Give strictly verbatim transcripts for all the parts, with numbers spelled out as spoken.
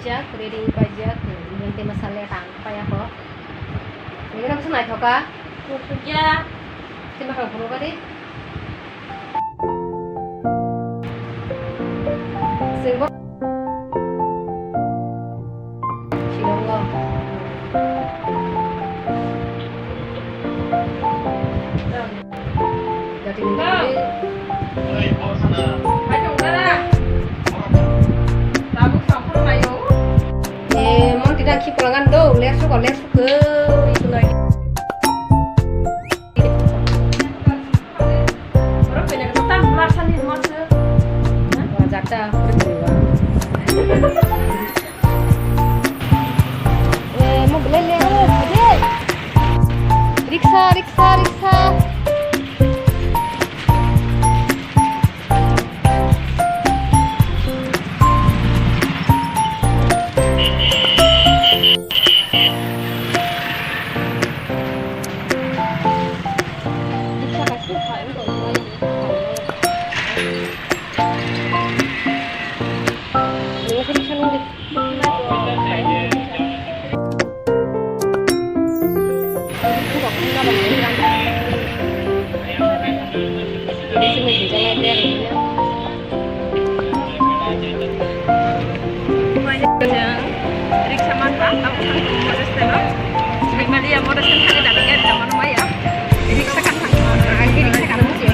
Jak, ready paijak, bente masale tang paya ko. Ini kan bisa naik hoka? Sukya. Terima kasih, Bro, kadi. Sing bo. Sinongo. Eh, mon tidak ki pelangan do, lesu ko lesu ke, itu lagi. Wajata. Eh, mo belai le, ade. Riksa, riksa, riksa. Riksa manba, ang thang motor stand o. Sibimali ya motor stand thangwi dami gari tongmani maya. Riksa kan thang, ang riksa kan musi.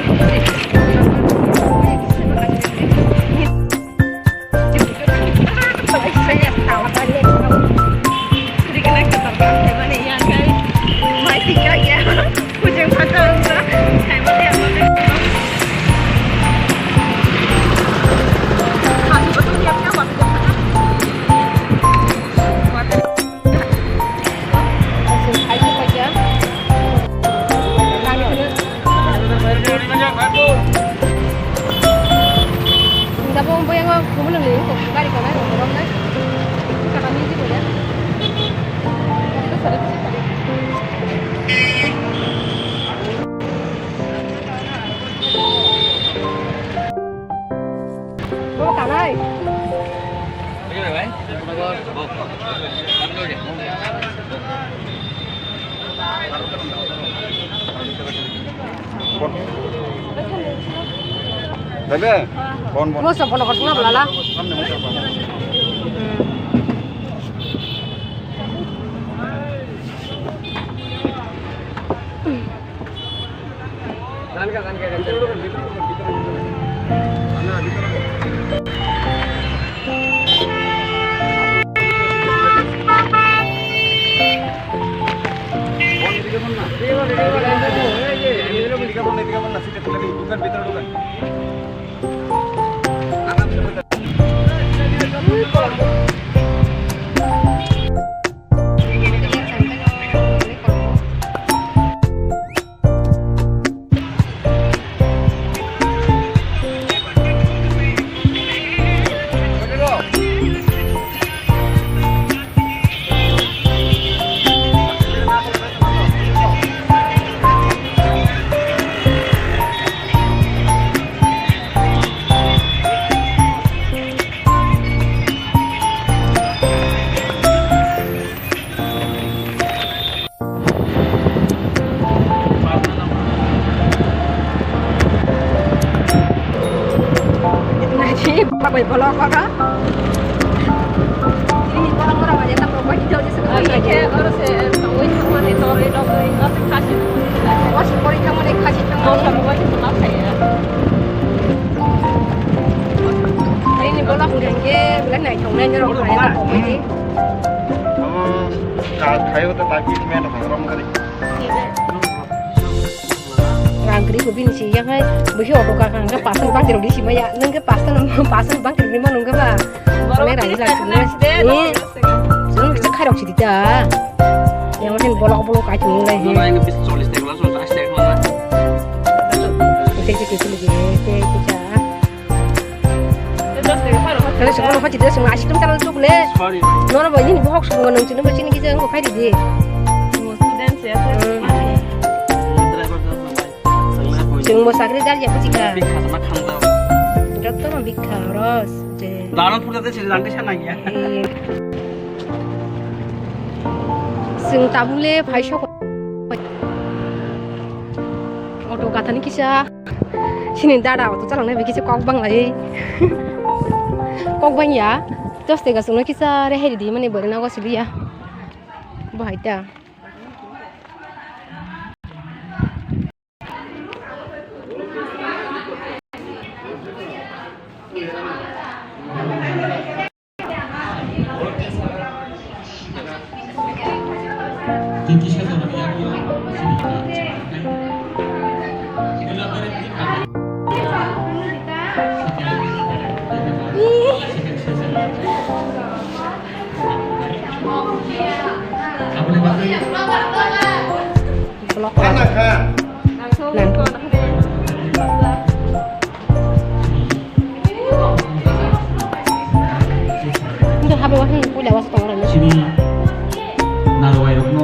Bo kanai. Bebe, bon, bon. Mo sa bono kosna blala. Naji babai bolok kaka. Ini bolok ora baje tak bolok baje jauh di sekolah. Oke, oro se tongwi thangmani torwi rok oi oro se khasi. Oro se pori thangmani khasi thangmani. Oro se rok oi se ma khaya. Ini bolok hingke belai naithok nai rok khaya tak bolok baje. Omo ka khayo ta taki me no khangrom kari. Rang kri ko bini si yang hai bisi auto ka kang ka pasan bang kiri di si maya nang ke pasan pasan bang kiri ma nung ke ba. Borok Kami rang tiris sak tak sini. Kena sih deh. Sung cek kharok si dita. Yang mungkin bolok bolok kai chung lai. Mana yang bis chollis tak langsung tas tak mana. Cek cek cek lagi cek cek. Kali sekolah kau cerita semua asyik tuh kalau cuk le. Sorry. Nono boy ini bohok semua nung cina bacin kita nggak kai di. Semua student ya. Hmm. Driver driver. Chwng bo chakri jar ya buji kha. Bikha sama khamjao. Joto no bikha ros. Dano pura de sini langke sana ya. Sing tabule phai sok. Auto gatani kisa. Sini dada auto chalangnai bai kisa kok bang lai. Kok bang ya. Tos tega sungno kisa reheri di mani bori na gosili ya. Bahai ta. Block. Nang. Nang habai wahan puila wasa tongo rani. Sini narwai rokno.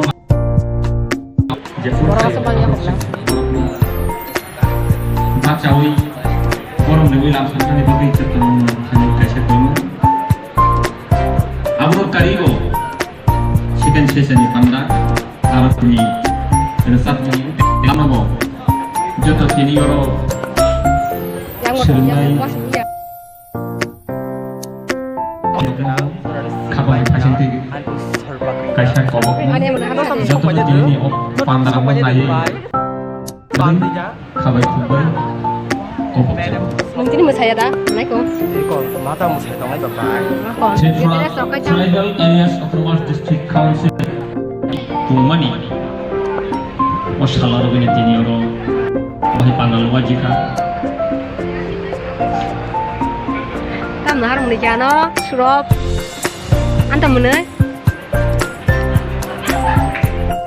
Borok aswk bangya hokna. Bachawi borok ni wi lam sansani bagwi chwtwrwng thani kaisa koimo. Abo karigo. Second session ni panda arokni rwchapmung lamao joto tini oro swrwngnai khabai phaisingtwi kaisa kobokmung joto tini o panda rokno naiwi khabai khukbai kobok. Nung tini mwsaya da, naiko? Iko, mata mwsai tongnai ba bai. Ako, Tripura Tripura sokai tang. Tribal Areas Autonomous District Council tongmani o salo rwgwini tini oro bahai pangal wajikha. Tam nahar muni jano, surop. Anta mwnwi?